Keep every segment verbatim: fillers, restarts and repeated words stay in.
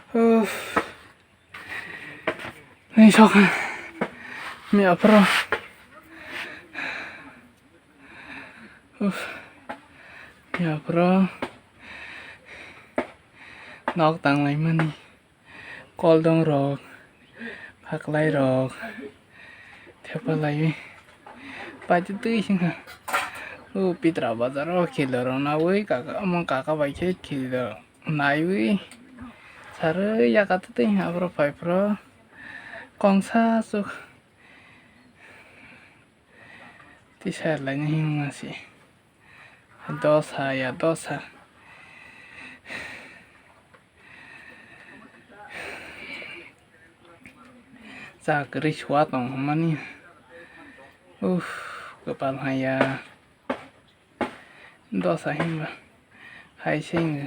Uff. Ni sok. Mi aphro. Uff. Mi aphro. Nok tang lai mani. Koldong rok, phaklai rok, thepa laiwi paitwi twi singha. O Pitra bazar o khilirok nawi kaka, omo kaka bai khe khilirok naiwi sarwi yaka twi twi aphro phai phro kongsa aswk tisa laini himma se. Dosa ya dosa. Cha kwrwi suwa tong hwnmani. Uff, kwpal haya. Dosa hinba. Hai se hinwi.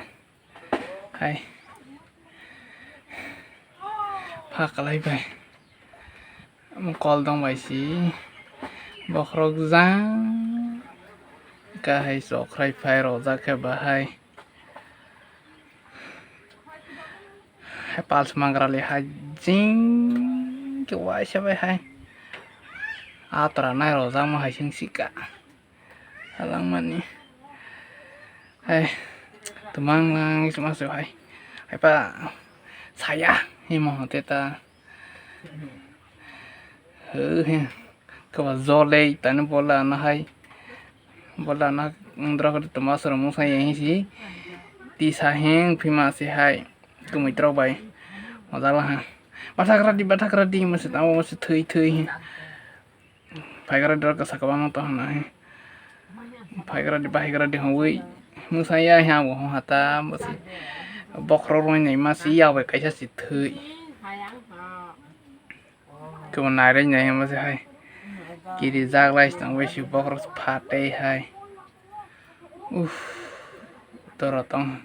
Hai. Pha kwlai bai. Omo koldong bai si. Bokhorok jang. Kahai chokrai phai rojak khe bahai. Hai pals mangrali hai jing khe waisa bai hai. Atra nai rojak ma hai sing sika. Halangmani. Hai. Tumang lang sima se hai. Hai pa. Saya. Himo hote ta. He he. Kaba jolei tani bola na hai. Bola na ndra ko tuma soro musa ye si. Tisa heng phima se hai. Tumui trok bai. Moja la ha. Bathakra di, bathakra di, masi tamo masi thui thui. Phaikra di rok kasa kwbangma to hwnna hai. Phaikra di, bahaikra di hwnwi. Musa ya ha bo hata masi. Bokhorok roi nai masi ya bai kaisa si thui. Kebo nairai nai hwnba se hai. Kiri jak lai se tong bai si bokhorok phatwi hai. Uff, doro tong.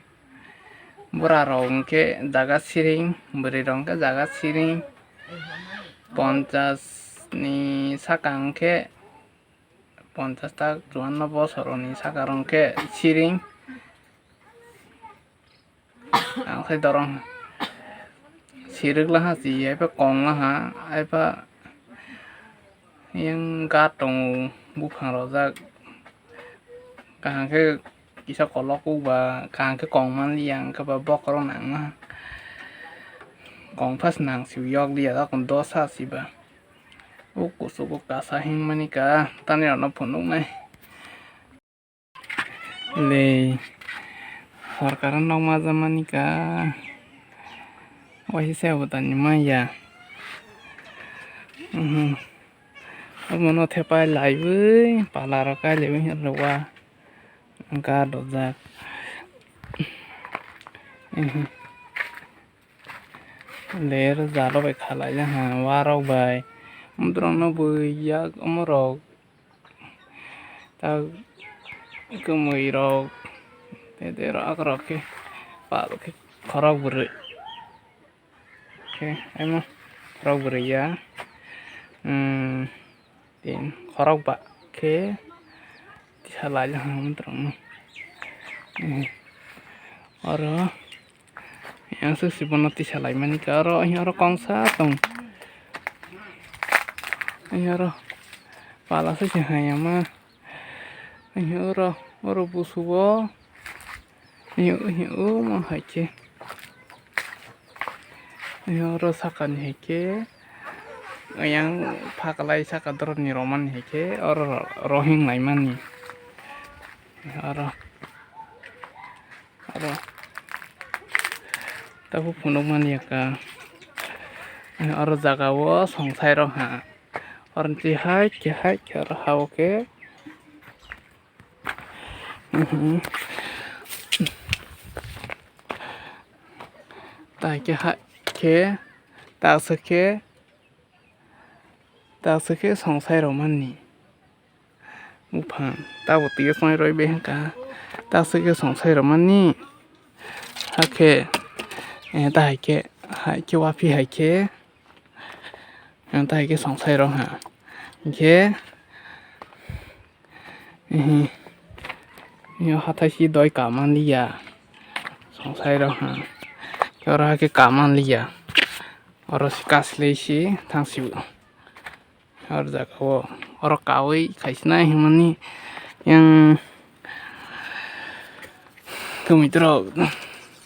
Bura rok hwnkhe jaga siring, bwrwi rok hwnkhe jaga siring. Ponchas ni saka hwnkhe, ponchas ta chuanno bosor ni saka rok hwnkhe siring. Ang khe dorong sirwk laha si, hai pha kong laha, hai pha yang gat tongo, buphang rojak. Kaham khe kisa kolok kuk ba, kaham khe kong man liya, hwnkhe ba bokhorok nang ma. Kong phas nang si yok liya, dosa si ba. O kuchugo kasa himani ka, tani rok no phunuk nai. Le, sorkar no nokma jamani ka. Waisa se abo tani manya. Mhm. Omo no thepai laiwi, pala rok kai laiwi hinwi rwwa. Wngkha dojak. Mhm. Le, jalo bai khalai ha, warok bai. Omorok no bui yak, omorok. Ta kwmwi rok, tei tei rok, rok khe pal khe khorok bwrwi khe, emo khorok bwrwi ya, hmm, tin khorok ba khe tisa lai le hwnwi tongmo. Hmm. Oro. Yang se si bono tisa lai mani ka oro, yang oro kongsa tong. Yang oro pala se si hai ma. Yang oro, oro busu bo. Yang, yang o ma hai khe. Yang oro saka ni hai khe. Yang phaklai saka doro ni romani hai khe. Oro rohing lai mani. Oro. Aro tabuk phunukmani ka. Oro jaga o songsai rok ha. Oro twi hai khe hai khe oro ha o khe. Mhm. Tai khe hai khe tak se khe. Taksa khe songsai rwmani buphang, tabo twiwi chongrwi bai hwnkha. Taksa khe songsai rwmani, hakhe, eh, ta hai khe, hai khe, waphi hai khe, eh, ta hai khe songsai rwkha. Hinkhe, Ehe. Yo hathai si doi ka manliya. Songsai rok ha. Oro hai khe kaman liya. Oro se kaslei se thang sio. Oro jaga o, oro kaui khaisina himani yang twmwi tro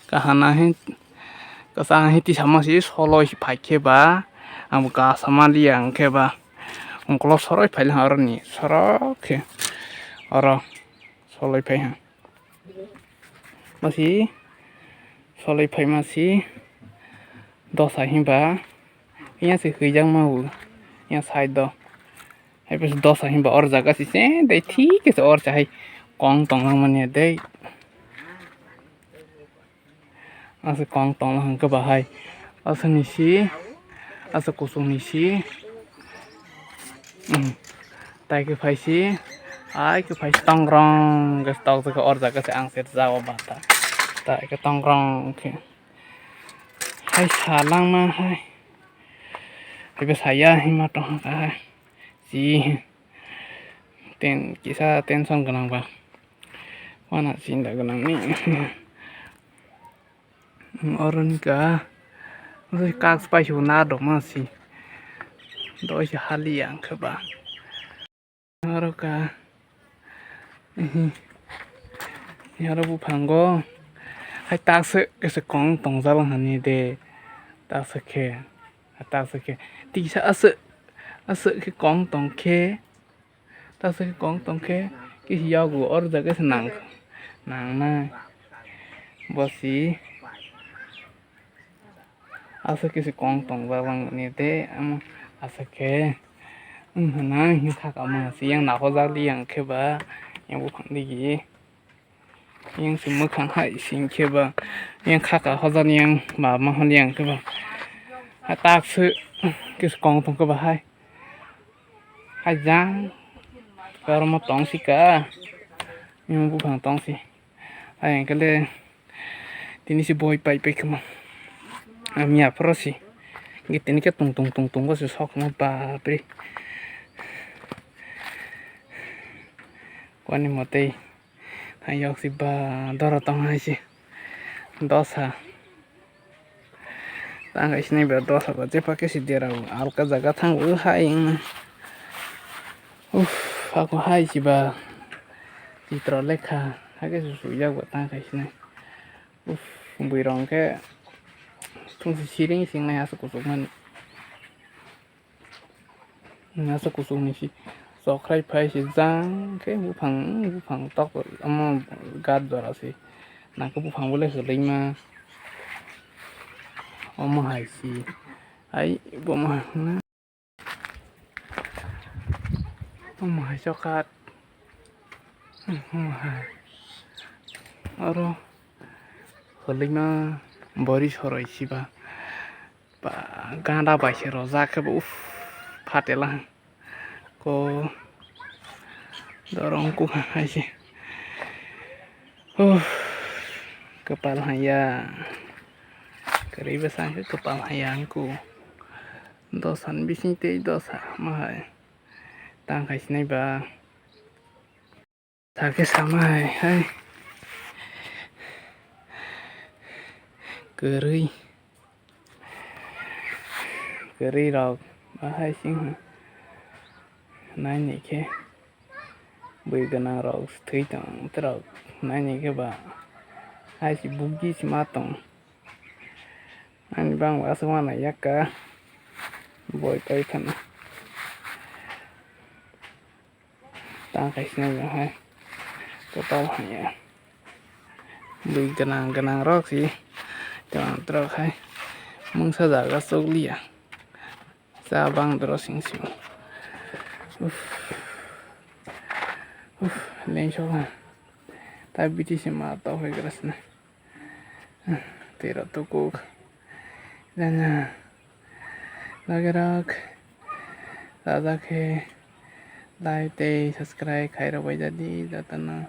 kahana he kasa he tisama se soloi phai khe ba ang bo kasa ma liya ang khe ba ungkolok soroi phai le oro ni sorok khe oro soloi phai ha. Masi soloi phai masi dosa himba iya se hwijak ma bo iya side o. Hai bwswk dosa himba or jaga se se dei thik khe se or chahai kong tong lang mani dei. Aswk kong tong lang hwnkhe bahai aswk ni si aswk kuchuk ni si. Hmm. Tai khe phai si ai khe phai si tongrong khe tok jaga or jaga se ang se rwjak o bata tai khe tongrong khe hai sa langma hai. Tei bwsaya hima tongkha si ten kisa tension gwnang ba wana chinta gwnang ni oro ni ka kak pai si na doma si doi si hali ang khe ba. Oro ka, oro buphango hai takswk khe se kong tongjak hwnwi de, takswk khe, takswk khe tisa aswk, aswk khe kong tong khe, takswk khe kong tong khe kisa yago oro jaga se nang, nangnai bosi. Aswk khe se kong tongjak langmani tei omo aswk khe wng hwnna hwnwi kha kamo se yang naharjak li yang khe ba yang buphang digi yang se mwkhang hai sing khe ba yang kha ka hojak yang ba ma hwn yang khe ba takswk khe se kong tong khe ba hai. Hai jang, kormo tong si ka, yang buphang tong si. Hai ang khe le tini si boi pai pai khama. Ang ya phoro si. Ge tini khe tung tung tung tung go si sok ma bapre. Kwani motei. Hai yok si ba doro tong hai si. Dosa. Tang hai sinai ba dosa ba jepa khe si dera alka jaga thang bo hai wng. Uff, ako hai si ba. Chitro lekha. Hai khe su sujak ba tang hai sinai. Uff, bui rong khe. Thung si siring singnai aswk kuchuk mani. Aswk kuchuk ni si chokrai phai si jang khe buphang buphang tok omo gat jora si nang khe buphang bo le kwlwima omo hai si ai bomo hai hwnna omo hai chokhat omo hai oro kwlwima bori soroi si ba. Ba ganda bai se rojak khe bo uff phatela ko dorong kuk hai se uff kwpal haiya kwrwi bwsa khe kwpal haiya wngkuk dosa ni bising tei dosa ma hai tang khai sinai ba. Sakhe sama hai hai kwrwi kwrwi rok bahai sing naini khe bwi gwnang rok thwi tong rok naini khe ba hai si bugi si ma tong. Ani bang aswk ma nai yakka boi tei phano. Tang kaisa nai hai kwtal hanya bwi gwnang gwnang rok si tong trok hai mungsa jaga chukliya cha bang doro sing sio. Uff, uff, lengsok ha ta biti se ma tau hai grasna. Tei rok tukuk. Jana. Logi rok. Sajak khe like tei subscribe khai rok bai jadi jotono.